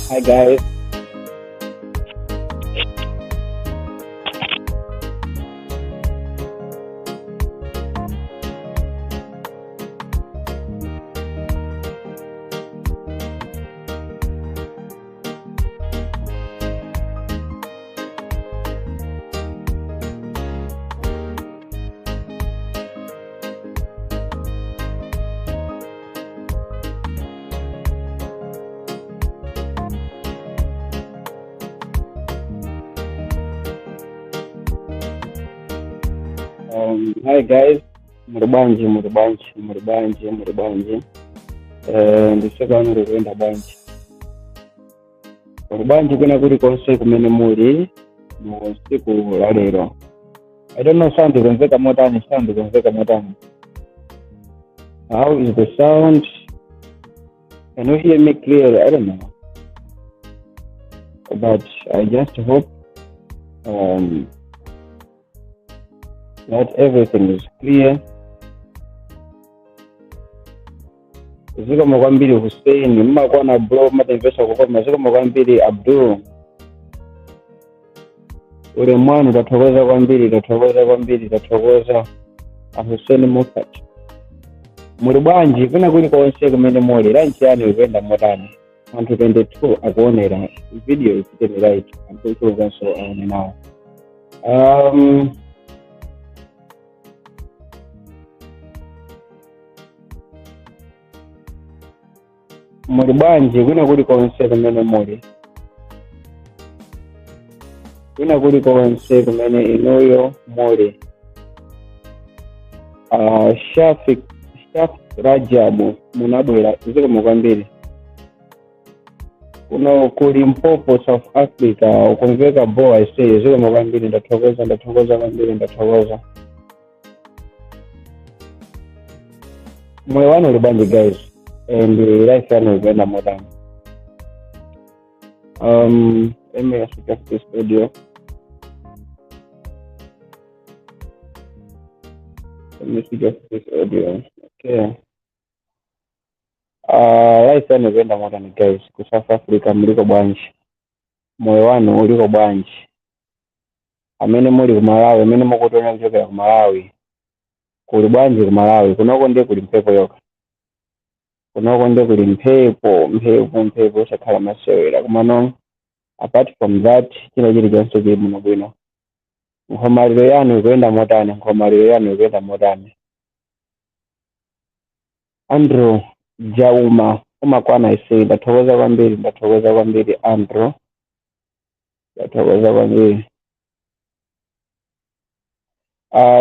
Hi guys. Hi guys, muli bwanji, muli bwanji, muli bwanji, muli bwanji. Ndiseka muli kuyenda bwanji. Muli bwanji kwina kulikonse kumene muli mu tsiku la lero. I don't know, sound ikumveka motani, sound ikumveka motani. How is the sound? Can you hear me clearly? I don't know. But I just hope that everything is clear. Zikomo kwambiri Hussein, mmakwana bro, matemvesa kukoma. Zikomo kwambiri Abdul. Ule mwana tathokoza kwambiri, tathokoza kwambiri, tathokoza Hussein Mufat. Muli bwanji kwina kulikonse kumene muli, lunch yanu ikuyenda motani? Anthu 22 akuonera video, ichiteni like, anthu ochulukanso aone nawo. Muli bwanji kwina kulikonse kumene muli, kwina kulikonse kumene inuyo muli. Shafik Shaf Rajabu munabwera, zikomo kwambiri. Kuno ku Limpopo, South Africa, ukumveka boa ise. Zikomo kwambiri, ndathokoza, ndathokoza kwambiri, ndathokoza. Moyo wanu uli bwanji guys, and life yanu ikuyenda motani? Let me switch this audio. Let me switch off this audio. Okay. Life yanu ikuyenda motani guys? Ku South Africa muliko bwanji? Moyo wanu uliko bwanji? Amene muli ku Malawi, amene mukutonya kuchokera ku Malawi, kuli bwanji ku Malawi? Kunoko ndiye kuli mphepo yokha. Kunoko ndiye kuli mphepo, mphepo, mphepo osakhala masewera. Komano apart from that, china chilichonse chili muno bwino. Nkhomaliro yanu ikuyenda motani? Nkhomaliro yanu ikuyenda motani? Andrew Jauma, umakwana ise, ndathokoza kwambiri, ndathokoza kwambiri Andrew, ndathokoza kwambiri.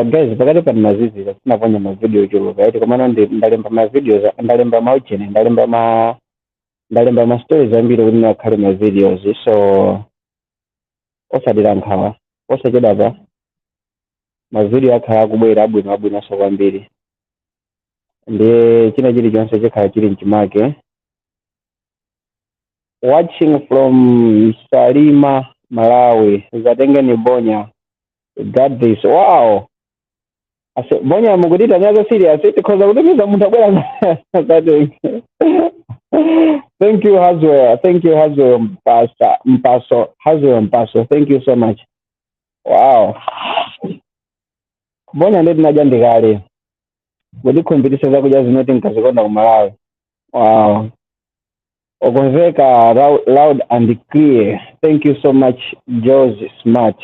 Guys, pakati pa mazizi sinaponya mavideo chuluka iti, komano ndalemba ma videos, ndalemba maujene, ndalemba ma stories ambiri kuti ngakhale ma videos, so osadira nkhawa, osachedapa ma video akhala akubwera abwino abwinonso kwambiri, ndiye china chilichonse chikhala chili mchimake. Watching from Salima, Malawi. Zatengeni bonya, got this. Wow. Ase bonya mukutita nyazo serious, tikhoza kutumiza munthu abwera zatenge. Thank you Haswell, thank you Haswell Mpasa, Mpaso, Haswell Mpaso, thank you so much. Wow, bonya ndi tinadya ndikale, kutikhumbitisa zakudya zimene tinkazikonda ku Malawi. Wow. Ukumveka loud and clear. Thank you so much, George Smart.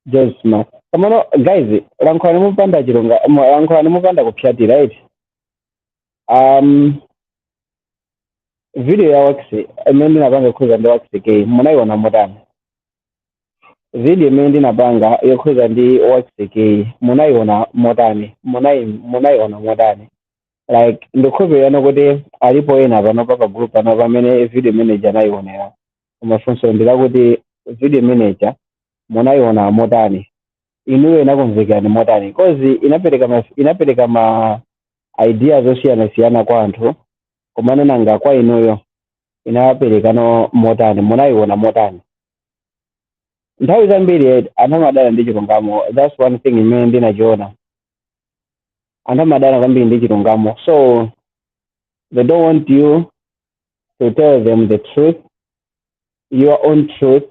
George Smart. Komano guys, lankhulani mupanda chilunga, lankhulani mupanda kupyatira, right? Video ya Wax imene ndinapanga yokhuza ndi Wax K, munayiona motani? Video imene ndinapanga yokhuza ndi Wax K, munayiona motani? Munayiona motani? Like, ndikukhulupirira kuti alipo ena panopa pa group pano pamene video manager anayionera. Koma funso ndilakuti video manager munayiona motani? Inuyo inakumvekerani motani? 'Cause inapereka ma ideas osiyanasiyana kwa anthu, komano nanga kwa inuyo inaperekano motani? Munayiona motani? Nthawi zambiri anthu amadana ndi chilungamo. That's one thing imene ndinachiona, anthu amadana kwambiri ndi chilungamo, so they don't want you. to tell them the truth, your own truth,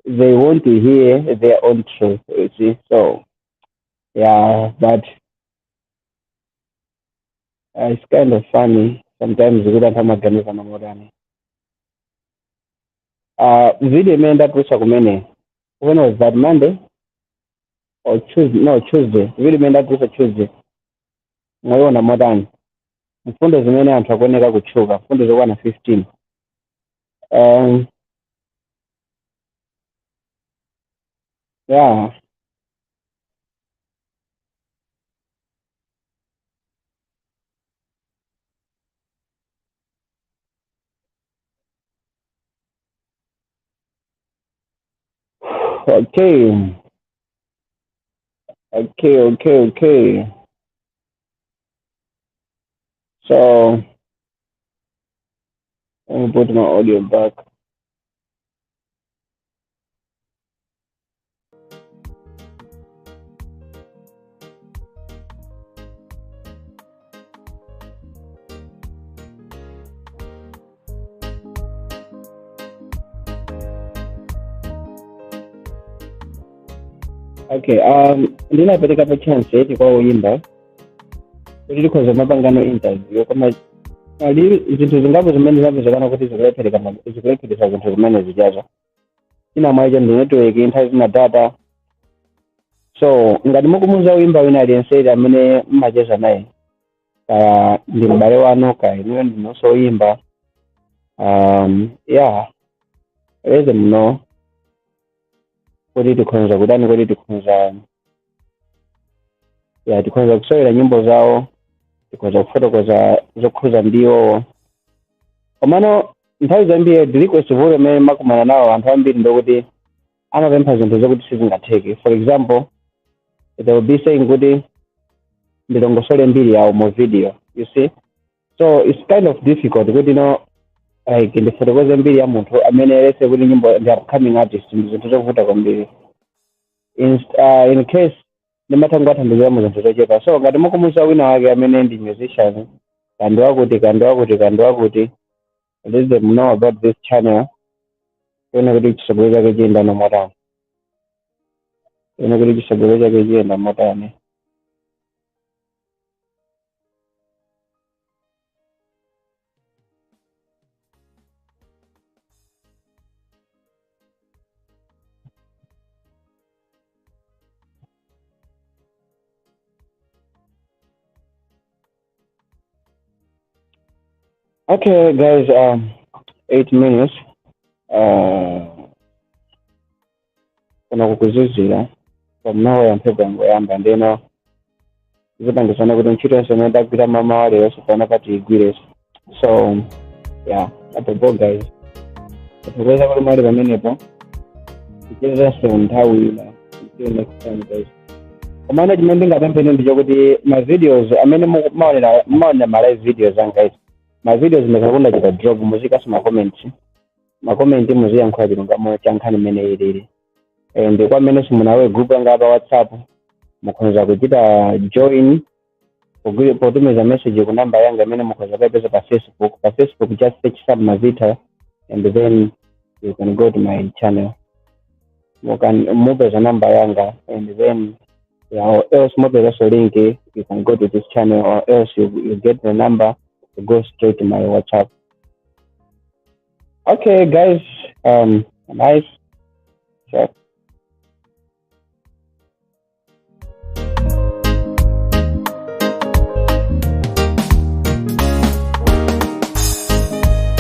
they want to hear their own truth, you see. So yeah, but it's kind of funny sometimes kuti anthu amaganiza motani. Video imene ndatulutsa kumene, when was that? Monday or Tuesday? No, Tuesday. Video imene ndatulutsa Tuesday, mwayiona motani? Mfundo zimene anthu akuoneka kutchuka, mfundo zokwana 15. Yeah. Okay. So let me put my audio back. Okay, ndinapereka chance eti kwa oyimba kuti tikhoza mapangano interview, koma pali zinthu zingapo zimene zapezekana kuti zikulepheresa zinthu zimene zichazo. China mwacho ndi network, nthawi zina data. So ngati mukumuza oyimba wina aliyense amene mmacheza naye, kaya ndi m'bale wanu, kaya inuyo ndinonso oyimba, yeah, let them know kuti tikhoza kutani, kuti tikhoza, yeah, tikhoza kusewera nyimbo zawo, tikhoza kufotokoza zokhuza ndiwo. Komano nthawi zambiri request vuto imene makumana nawo anthu ambiri ndokuti amapempha zinthu zokuti sizingatheke. For example, they will be saying kuti ndilongosole mbiri yawo mu video, you see. So it's kind of difficult kuti no, like, ndifotokoze mbiri ya munthu amene lese kuti nyimbo ndi upcoming artist, ndi zinthu zovuta kwambiri. In case ndimatha kuwathandizira mu zinthu zochepa. So ngati mukumuza wina wake amene ndi musician, kandi wakuti, kandi wakuti, kandi wakuti, let them know about this channel, tione kuti chisogolo chake chiyenda motani, tione kuti chisogolo chake chiyenda motani. Okay guys, 8 minutes. Kuno kukuzizira pamnawo ya mphepo yangoyamba, ndeno zipangisana kuti ntchito yonse imene ndagwira mamawa lero sipana pati igwireso. So yeah, apopo guys, tathokoza kuti mwali pamenepo. Tichezanso nthawi ina. Until next time, guys. Komano chimene ndingapempheni ndi chokuti ma videos amene mumaonera, ma live videos anga guys, ma videos ndikakunda chita drop, muzikaso ma comments, ma comment muziyankhula chilungamo cha nkhani imene ilili. And kwa amene simunalowe group yanga pa WhatsApp, mukhoza kuchita join potumiza message ku namba yanga imene mukhoza kuipeza pa Facebook. Pa Facebook just search Sam Mavita and then you can go to my channel. Mupeza namba yanga and then, yeah, or else mupeza link, you can go to this channel, or else you get the number to go straight to my WhatsApp. Okay guys, nice. Sure.